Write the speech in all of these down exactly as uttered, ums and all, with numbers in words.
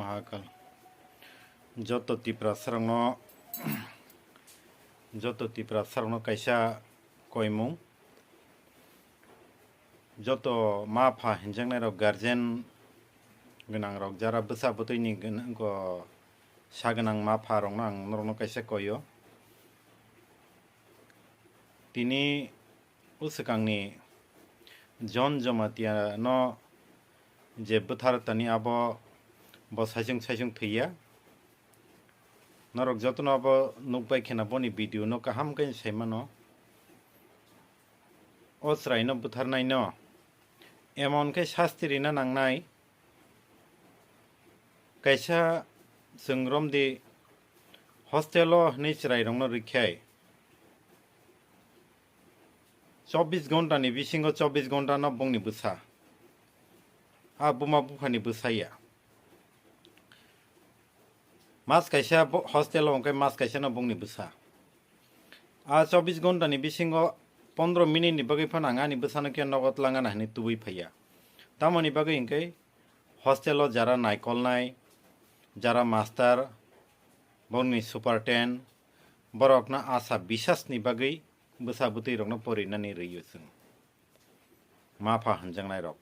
Mahakal. Joto Tiprasarokno, joto Tiprasarokno kaisa koimung. Joto ma pha hinjaknairok, guardian gwnangrok, jara bwsa bwtwini gwn-, go sa gwnang ma pha rokno ang norokno kaisa koio. Tini o swkangni John Jamatia no je bwthar tani abo bo saisung saisung thwiya. Norok jotono abo nukbai kheno boni video no kaham khe saimano. O chwraino bwtharnaino emon khe sasti rina nangnai. Kaisa chwng romdi hostel o hwnwi chwrairokno rikkhai chobbish ghonta ni bisingo chobbish ghonta no bongni bwsa. A buma buphani bwsa ya. Mas kaisa bo-, hostel o hwnkhe mas kaisa no bongni bwsa. A chobbish ghonta ni bisingo pondro minute ni bagwi phano ang ani bwsano khe nogo tlangana hwnwi tubui phaiya. Tamoni bagwi hwnkhe hostel o jara naikolnai, jara master, bongni superintendent, borokno asa bisas ni bagwi bwsa bwtwi rokno porinani rwio chwng. Ma pha hwnjaknairok.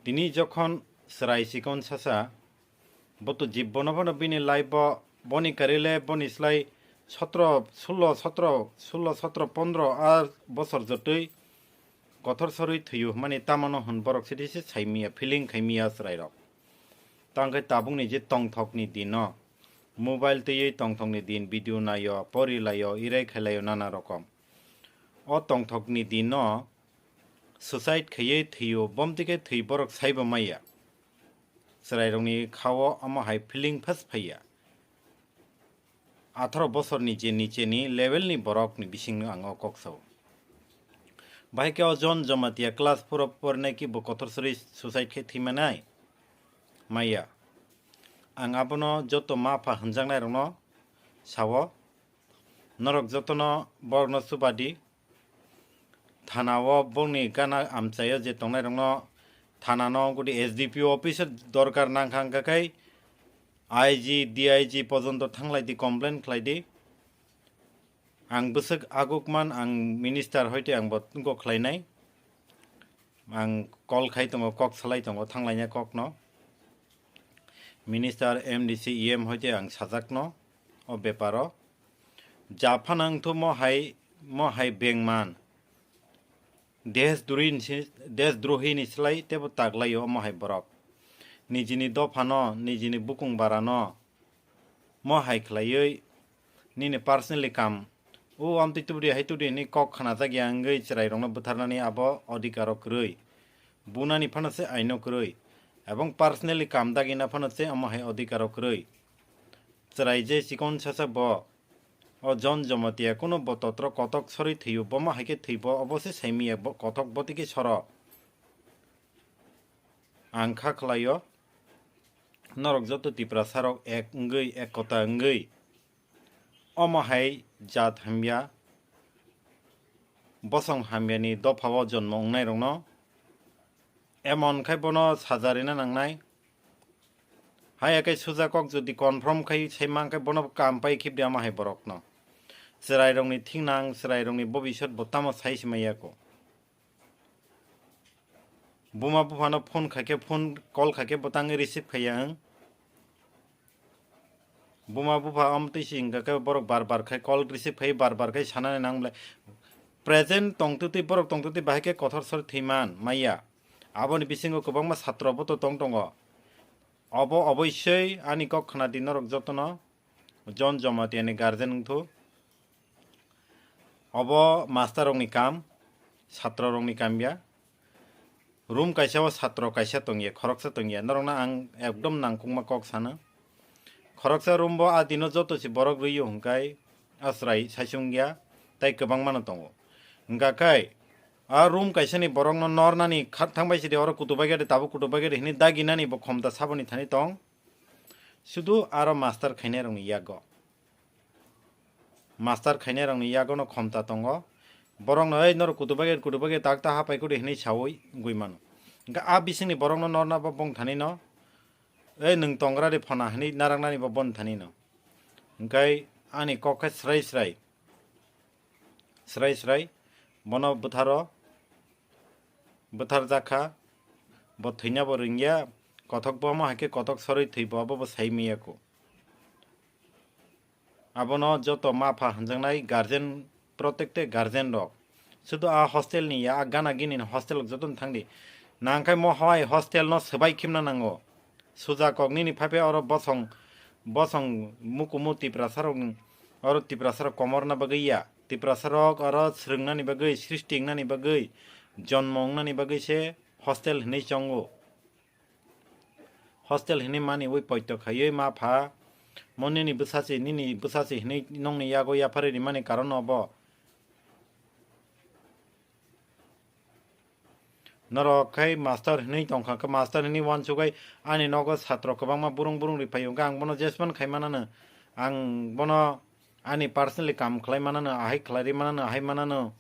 Tini jokhon chwrai chikon sasa, bo to jibbono phano bini life bo, boni career le boni slai sotro, sullo, sotro, sullo, sotro, pondro a bosor jotwi kothor sorwi thwiyo hwnmani tamano hwn borok sidi se saimiya, feeling khaimiya chwrairok. Tangkhe tabukni je tongthokni dino, mobile twiwi tongthokni din video naio, pori laio, irai khlai laio nana rokom. O tongthokni dino suicide khaiwi thwiyo, bomtwi khe thwi borok saibo maya. Chwrairokni khao omo hai feeling phas phaiya. Atharo bosorni je nicheni levelni borokni bisingno ang o kok sao. Bahai khe o John Jamatia class four o porinai khe bo kothor sorwi suicide khe thwimanai? Maya. Ang abono joto ma pha hwnjaknairokno sao. Norok jotono borokno chubadi. Thana o bongni gana amchaio je tongnairokno thana no gudi S D P O office o dorkar nangkha hwnkha khe I G, D I G pojonto thanglai di, complain khlai di. Ang bwswk agukman, ang minister hoite ang bo tungko khlainai. Ang call khai tongo, kok salai tongo, thanglaina kokno. Minister, M D C, E M hoite ang sajakno o beparo. Japhan ang thu mo hai, mo hai bengman. Desdrohi ni si-, desdrohi ni slai tebo taglaio omo hai borok. Nijini dophano, nijini bukung barano mo hai khlaiwi nini personally kam. O amtwi tubudi hai tubudi hwnwi kok khnajak ya wngwi chwrairokno butharnani abo odhikaro kwrwi. Bunani phano se aino kwrwi. Ebong personally kam dagina phano se omo hai odhikaro kwrwi. Chwrai je chikon sasak bo. O John Jamatia kuno bo totro kotok sorwi thwio, bomo hai khe thwibo, obo se saimiya bo kotok botiki soro. Ang kha khlaio, norok joto Tiprasarok ek wngwi, ek kota wngwi, omo hai jat hamya, bosong hamyani dophao jonmo wngnairokno emon khai bono saja rina nangnai. Hai khe suja kok jodi confirm khai sai man khe bono kam pai khibdi ama hai borokno. Chwrairokni thingnang, chwrairokni bobisot bo tamo sai se maya ko. Buma buphano phone khai khe, phone call khai khe bo tangwi receive khaiya ang. Buma bupha amtwi se hingka khe borok bar bar khai call receive khai, bar bar khai sanani nang bwle. Present tongtwtwi, borok tongtwtwi bahai khe kothor sor thwiman maya. Aboni bisingo kwbangma satro bo to tong tongo. Obo oboisoi ani kok khna di norok jotono, John Jamatia ni guardian wngthu. Obo master rokni kam, satro rokni kam ya. Room kaisa o satro kaisa tongya, khoroksa tongya. Norokno ang ekdom nangkukma kok sana. Khoroksa room bo a dino joto se borok rwio hwnkhe a chwrai saisung ya, tei kwbangmano tongo. Hwnkha khe a room kaisani borokno nornani kha-, thangbai sidi oro kutubai gede, tabuk kutubai gede hwnwi daginani bo khomta saboni thani tong. Sudu aro master khainairokni yago. Master khainairokni yagono khomta tongo. Borokno, "Ei, norok kutubai gede, kutubai gede, tak ta hapai kudi," hwnwi saui wngwi mano. Hwnkhe a bisingni borokno norna bo bongthanino Ei nwng tongra di phona hinwi naraknani bo bon thani no. Hwnkhe ani kok khe srai srai. Srai srai. Bono bwtharo, bwthar jakha. Bo thwina bo ringya. Kothok bo omo hai khe kothok sorwi thwi bo abo bo sai miya ko. Abono joto ma pha hwnjaknai guardian, protected guardian rok. Sudu a hostel ni ya, a gana gini ni hostel rok joto no thangdi. Nangkhe mo hai hostel no swbai khimna nango. Suja kok nini phai phai oro bosong, bosong mukumu Tiprasa rok ni, oro Tiprasa rok komorna bagwi ya. Tiprasa rok oro swrwng nani bagwi, srishti wng nani bagwi, jonmo wng nani bagwi se hostel hinwi chongo. Hostel hinwi mani ui poito khaiwi ma pha mo nini bwsa se, nini bwsa se hinwi nongni yago yapharwi rimani karon obo. Norok khai master hinwi tongkha khe, master hinwi uansugwi ani nogo satro kwbangma burung burung ri phaio, hwnkhe ang bono jesman khai manano, ang bono ani personally kam khlai manano, ahai khlai ri manano, ahai manano.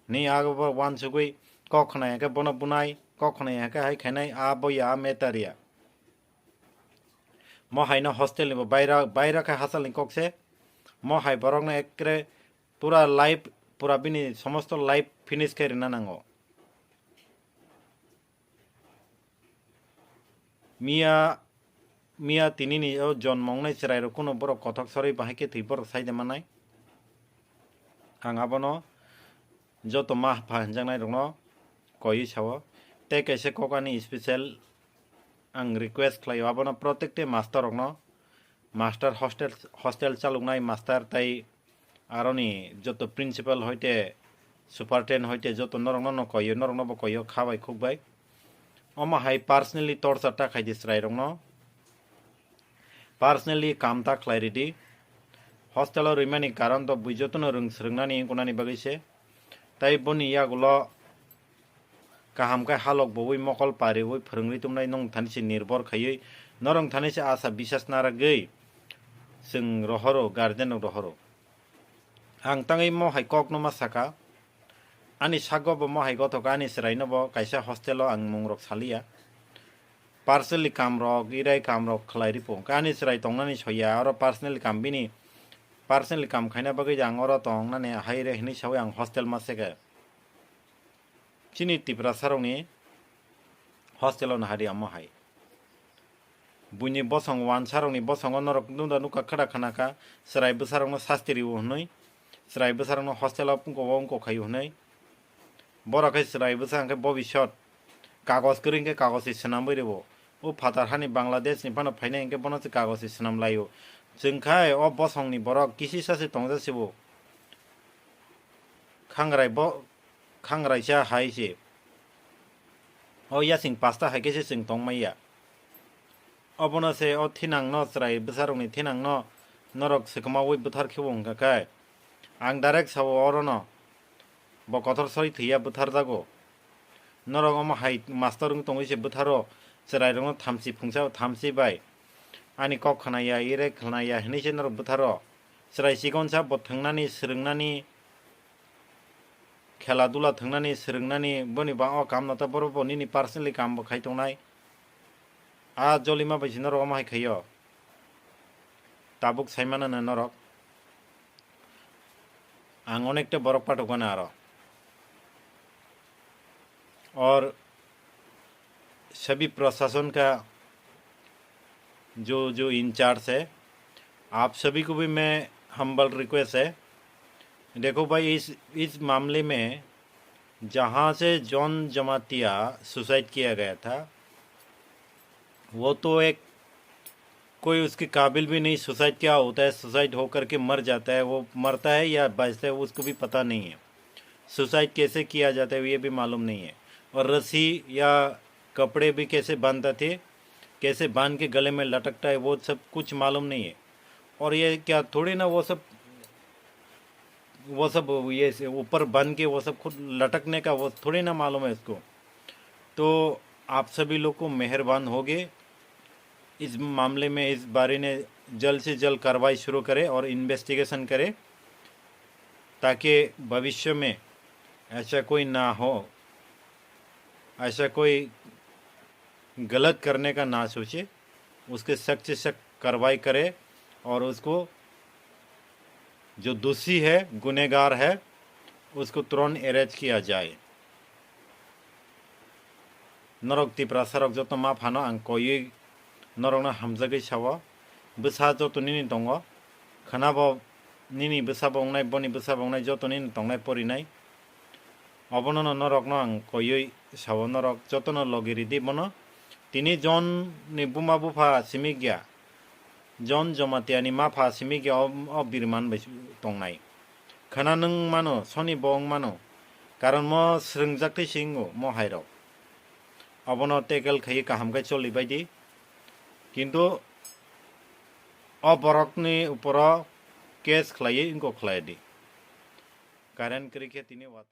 Ni abo bo uansugwi kok khna ya khe bono bunai, kok khna ya khe hai khainai, a bo ya, a matter ya. Mo hai no hostel ni bo baira, baira khe hachal ni kok se. Mo hai borok no ekre pura life, pura bini somosto life finish khe rina nango. Miya, miya tini ni o jonmo wngnai chwrai rok kuno borok kothok sorwi bahai khe thwi borok sai de manai. Ang abono joto ma pha hwnjaknai rok no koiwi sao. Tei kaisa kok ani special ang request khlaio, abono protected master rok no, master hostel, hostel chaloknai master tei aroni joto principal hoite, superintendent hoite joto norokno no koyo, norokno bo koyo kha bai khuk bai. Omo hai personally torture ta khaidi chwrai rokno. Personally kam ta khlai ridi. Hostel o rwimani karon to bui jotono rwng swrwngnani wngkuknani bagwi se. Tai boni yagulo kaham khe halok bowi mokol pariwi phwrwngwi tongmani nwng thani se nirbor khaiwi norok thani se asa bisas naragwi chwng rohoro, guardian rok rohoro. Ang tangwi mo hai kok no ma saka, ani sago bo mo hai gothok ani chwrai no bo kaisa hostel o ang mung rok saliya. Personally kam rok, irai kam rok khlai ripo. Ani chwrai tongnani soya, oro personally kam bini, personally kam khaina bagwi ang oro tongnani hai re hinwi sawi ang hostel ma seke. Chini Tiprasa rokni hostel o nahari amo hai. Buini bosong wansa rokni bosongo norok nunda nukha khwda khana kha, chwrai bwsa rokno sasti rio hwnwi, chwrai bwsa rokno hostel o wngko o wngko khaio hwnwi. Borok khe chwrai bwsa hwnkhe bobisot kagoj kwrwi hwnkhe kagoj se swnamwi rwo. O phatar hani Bangladesh ni phano phainai hwnkhe bono se kagoj se swnam laio. Chwng khai o bosongni borok kisisa se tongja se bo. Khangrai bo, khangraisa hai se. O yasing pasta hai khe se chwng tongmaya. Obono se o thinangno chwrai bwsarokni thinangno norok swkamaui bwthar khe bo wngkha khe. Ang direct sao orono, bo kothor sori thwiya bwtharjago. Norok omo hai master wng tongwi se bwtharo chwrairokno thamchi phungsa thamchi bai ani kok khwnaya, ire khwnaya hinwi se norok bwtharo. Chwrai chikonsa bo thwngnani, swrwngnani, khela dula thwngnani, swrwngnani, boni bang o kam no ta borok bo nini personally kam bo khai tongnai. A jolima bai se norok omo hai khaio. Tabuk sai mano no norok. Ang onekta borok pathok gana aro. Or सभी प्रशासन का जो, जो इंचार्ज है, आप सभी को भी मैं हम्बल रिक्वेस्ट है। देखो भाई, इस, इस मामले में जहाँ से जॉन जमातिया सुसाइड किया गया था, वो तो एक कोई उसके काबिल भी नहीं, सुसाइड क्या होता है, सुसाइड होकर के मर जाता है, वो मरता है या बचता है, उसको भी पता नहीं है। सुसाइड कैसे किया जाता है, ये भी मालूम नहीं है। और रस्सी या कपड़े भी कैसे बांधते थे, कैसे बांध के गले में लटकता है, वो सब कुछ मालूम नहीं है। और ये क्या थोड़ी ना वो सब, वो सब ये से ऊपर बांध के वो सब खुद लटकने का, वो थोड़ी ना मालूम है इसको। तो आप सभी लोग को मेहरबान होगे, इस मामले में, इस बारे में जल्द से जल्द कार्रवाई शुरू करें और इन्वेस्टिगेशन करें, ताकि भविष्य में ऐसा कोई ना हो, ऐसा कोई गलत करने का ना सोचे। उसके सख्त से सख्त कार्रवाई करे और उसको जो दोषी है, गुनहगार है, उसको तुरंत अरेस्ट किया जाए। Norok Tiprasa rok joto ma phano ang koiwi norokno hamjagwi sao, bwsa joto nini tongo, khwnabo nini bwsabo wngnai, boni bwsabo wngnai, joto nini tongnai porinai, obono no norokno ang koiwi sao, norok jotono logi ridi bono. Tini Jon ni buma bupha simi gya, Jon Jamatia ni mapha simi gya o, o birman bai tongnai. Khana nwng mano, soni bo wng mano. Karon mo srwngjak twi si wngo mo hai rok. Obono tackle khaiwi kaham khe choli bai di. Kintu o borok ni uporo case khlaiwi wngkok khlai di. Current kwrwi khe tini watwi.